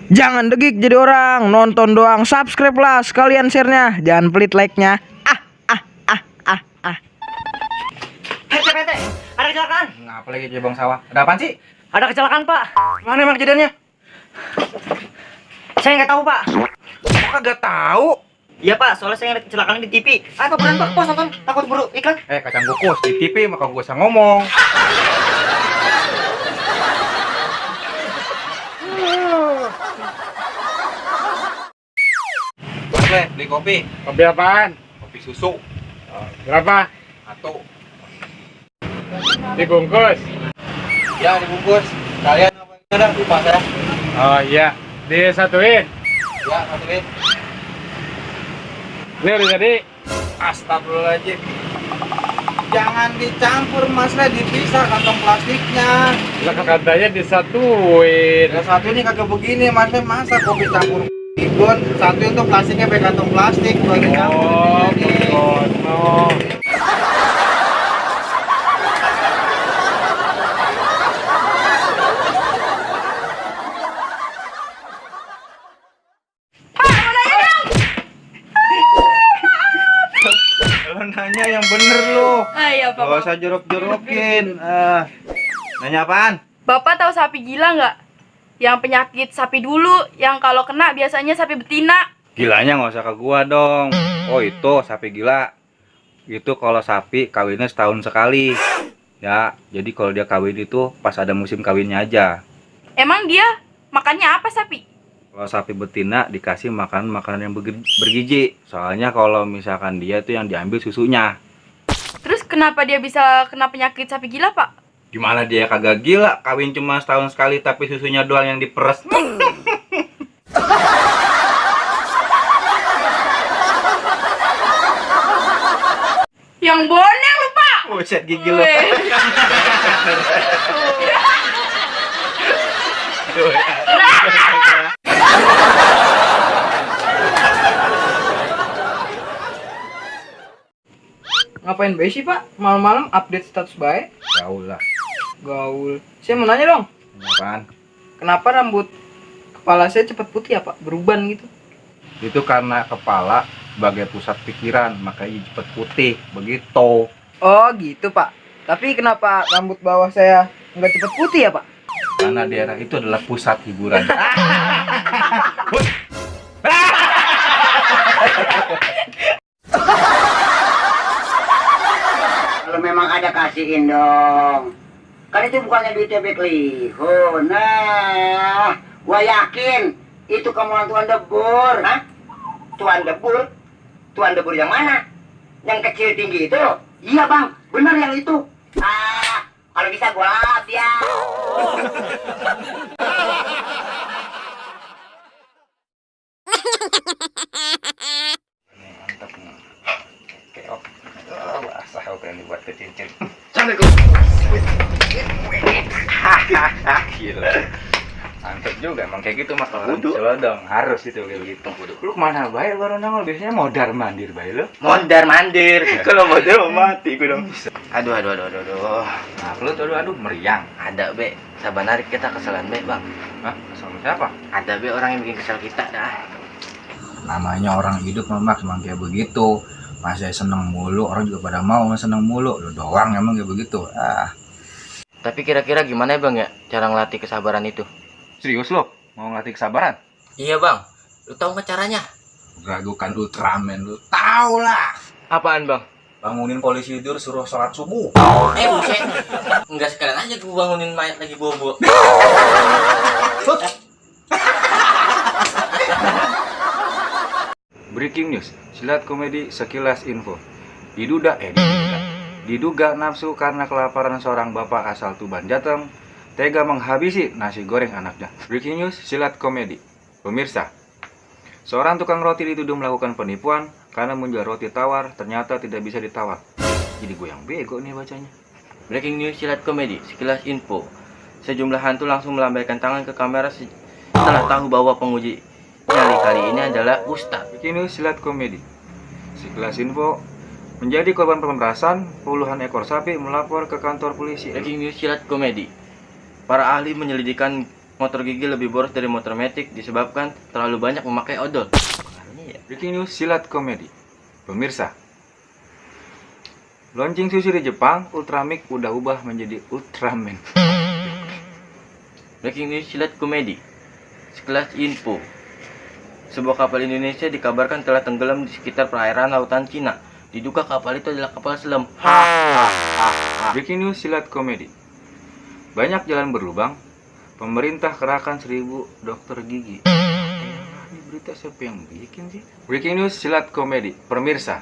Jangan degik jadi orang, nonton doang, subscribe lah sekalian share-nya, jangan pelit like-nya. Hei, ada kecelakaan. Ngapa lagi di bang sawah? Ada apaan sih? Ada kecelakaan, Pak. Mana emang kejadiannya? Saya nggak tahu, Pak. Aku kagak tahu. Iya, Pak. Soalnya saya ngeliat kecelakaan di TV. Ayo, Pak, buruan, Pak. Puas nonton. Takut buru iklan. Kacang kukus di TV maka gue usah ngomong. Boleh beli kopi? Kopi apaan? Kopi susu. Berapa? Satu. Dibungkus. Ya dibungkus. Kalian apa yang ada? Lupa saya. Oh iya, disatuin. Ya satuin. Ini udah jadi. Astagfirullahaladzim. Jangan dicampur mas lah, dipisah kantong plastiknya. Lah katanya disatuin. Ya satu ini kagak begini mas, masa kopi campur ibon, satu itu plastiknya pakai kantong plastik, lagi campur Oh, begini. begono. Kalau nanya yang bener lo, Iya, gak Pak. usah jorok-jorokin. Nanya apaan? Bapak tahu sapi gila nggak? Yang penyakit sapi dulu, yang kalau kena biasanya sapi betina. Gilanya nggak usah ke gua dong. Oh itu sapi gila. Itu kalau sapi kawinnya setahun sekali. Ya, jadi kalau dia kawin itu pas ada musim kawinnya aja. Emang dia makannya apa sapi? Kalau sapi betina dikasih makanan yang bergizi. Soalnya kalau misalkan dia itu yang diambil susunya. Terus kenapa dia bisa kena penyakit sapi gila, Pak? Gimana dia kagak gila? Kawin cuma setahun sekali tapi susunya doang yang diperes. Yang boneng lu, Pak. Buset gigi lo. Weh. Ngapain bae sih Pak? Malam-malam update status bae? Gaul lah. Gaul. Saya mau nanya dong, Apaan? kenapa rambut kepala saya cepat putih ya Pak? Beruban gitu. Itu karena kepala sebagai pusat pikiran, makanya cepet putih. Begitu. Oh gitu Pak. Tapi kenapa rambut bawah saya nggak cepat putih ya Pak? Karena daerah itu adalah pusat hiburan. Kalau memang ada kasihin dong. Kan itu bukannya duitnya Bekliho. Nah, gua yakin itu kemauan Tuan Debur. Hah? Tuan Debur? Tuan Debur yang mana? Yang kecil tinggi itu? Iya bang, benar yang itu. Kalau bisa gua lap ya. Mantap nih. Keok. Basah oke ini buat ke cincin. Gila. Mantap juga emang kayak gitu mah kalau celodong harus itu kayak gitu. Lu kemana bae baru nongol biasanya modar mandir bae lu. Mondar mandir. Kalau modar mau mati gue dong. Aduh. Nah, lu tuh aduh meriang. Ada be, sabar narik kita keselan be bang. Hah? Sama siapa? Ada be orang yang bikin kesel kita dah. Namanya orang hidup memang emang kayak begitu. Masa seneng mulu, orang juga pada mau seneng mulu. Lu doang emang kayak begitu. Tapi kira-kira gimana ya bang ya cara ngelatih kesabaran itu? Serius lo? Mau ngelatih kesabaran? Iya bang, lu tahu nggak caranya? Ragukan Ultraman lu. Tahu lah. Apaan bang? Bangunin polisi tidur suruh sholat subuh. Buset. Enggak sekalian aja gue bangunin mayat lagi bobo. Breaking news, silat komedi sekilas info. Diduga nafsu karena kelaparan seorang bapak asal Tuban Jateng tega menghabisi nasi goreng anaknya. Breaking news, silat komedi. Pemirsa, seorang tukang roti dituduh melakukan penipuan karena menjual roti tawar ternyata tidak bisa ditawar. Jadi gue yang bego nih bacanya. Breaking news silat komedi sekilas info. Sejumlah hantu langsung melambaikan tangan ke kamera setelah tahu bahwa penguji nyali kali ini adalah Ustadz. Breaking news, silat komedi. Sekilas info. Menjadi korban pemerasan, puluhan ekor sapi melapor ke kantor polisi. Breaking news silat komedi. Para ahli menyelidikan motor gigi lebih boros dari motor metik disebabkan terlalu banyak memakai odol. Breaking news silat komedi. Pemirsa, launching sushi di Jepang, Ultramix udah ubah menjadi Ultraman. Breaking news silat komedi. Sekelas info. Sebuah kapal Indonesia dikabarkan telah tenggelam di sekitar perairan lautan Cina. Diduga kapal itu adalah kapal selam. Breaking news silat komedi. Banyak jalan berlubang. Pemerintah kerahkan 1000 dokter gigi. Ini berita siapa yang bikin sih? Breaking news silat komedi. Pemirsa,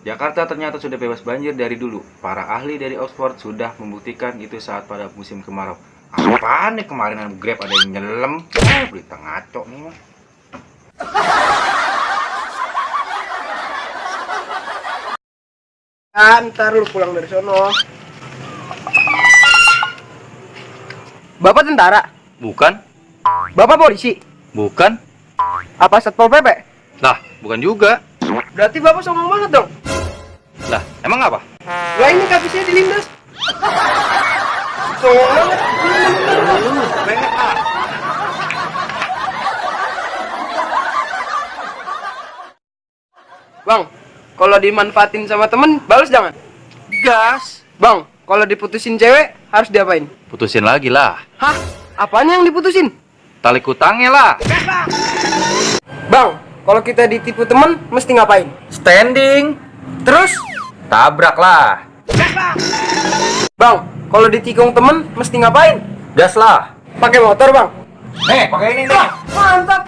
Jakarta ternyata sudah bebas banjir dari dulu. Para ahli dari Oxford sudah membuktikan itu saat pada musim kemarau. Apaan nih kemarin Grab ada yang nyelam? Berita ngaco nih mah. Ntar lu pulang dari sono. Bapak tentara? Bukan? Bapak polisi? Bukan? Apa Satpol PP? Lah, bukan juga. Berarti Bapak sombong banget dong. Lah, emang apa? Lah ini kavisnya dilindas. Sombong banget. Bang, kalau dimanfaatin sama temen, balas jangan. Gas. Bang, kalau diputusin cewek, harus diapain? Putusin lagi lah. Hah? Apanya yang diputusin? Tali kutangnya lah. Bang, kalau kita ditipu temen, mesti ngapain? Standing. Terus? Tabrak lah. Bang, kalau ditikung temen, mesti ngapain? Gas lah. Pakai motor, Bang. Pakai ini nih. Mantap.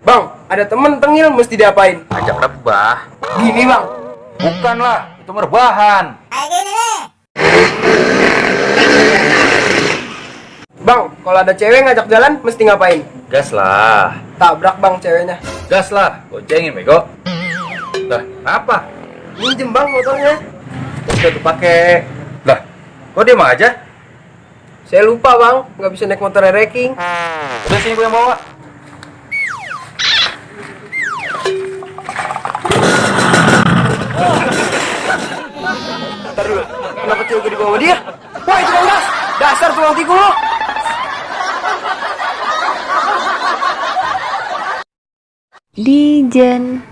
Bang, ada temen tengil, mesti diapain? Ajak rebah. Gini, Bang. Bukan lah, itu merbahan. Bang, kalau ada cewek ngajak jalan, mesti ngapain? Gas lah. Tabrak, Bang, ceweknya. Gas lah. Goncengin, bego. Lah, apa? Minjem, Bang, motornya. Udah dipakai. Lah, kok diam aja? Saya lupa, Bang. Nggak bisa naik motor ranking. Udah sini gue yang bawa. Ntar dulu. Kenapa cewek gue dibawa dia? Wah, itu Bang Das. Dasar tukang tikung lo. Lijen.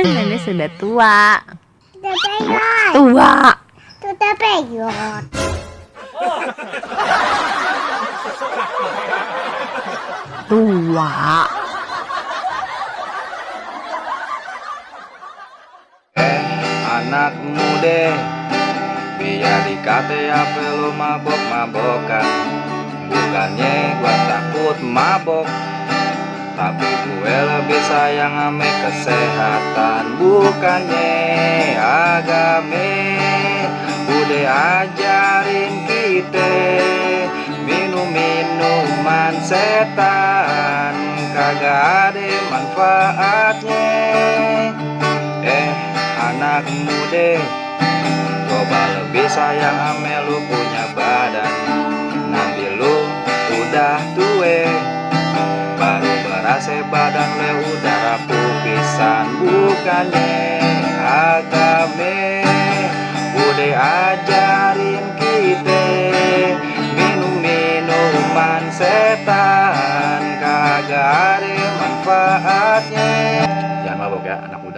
Nenek sudah tua. Tua. Tua. Anak muda, biar dikata apa lo mabok-mabokan. Bukannya gua takut mabok, tapi gue lebih sayang ame kesehatan. Bukannya agame udah ajarin kita minum minuman setan, kagak ada manfaatnya. Anak muda, coba lebih sayang ame lu punya badan. Nanti lu udah tua, baru berasa badan le udah rapuh pisan. Bukannya agame udah ajarin kita minum minuman setan, kagak ada manfaatnya. Jangan mabok ya anak muda.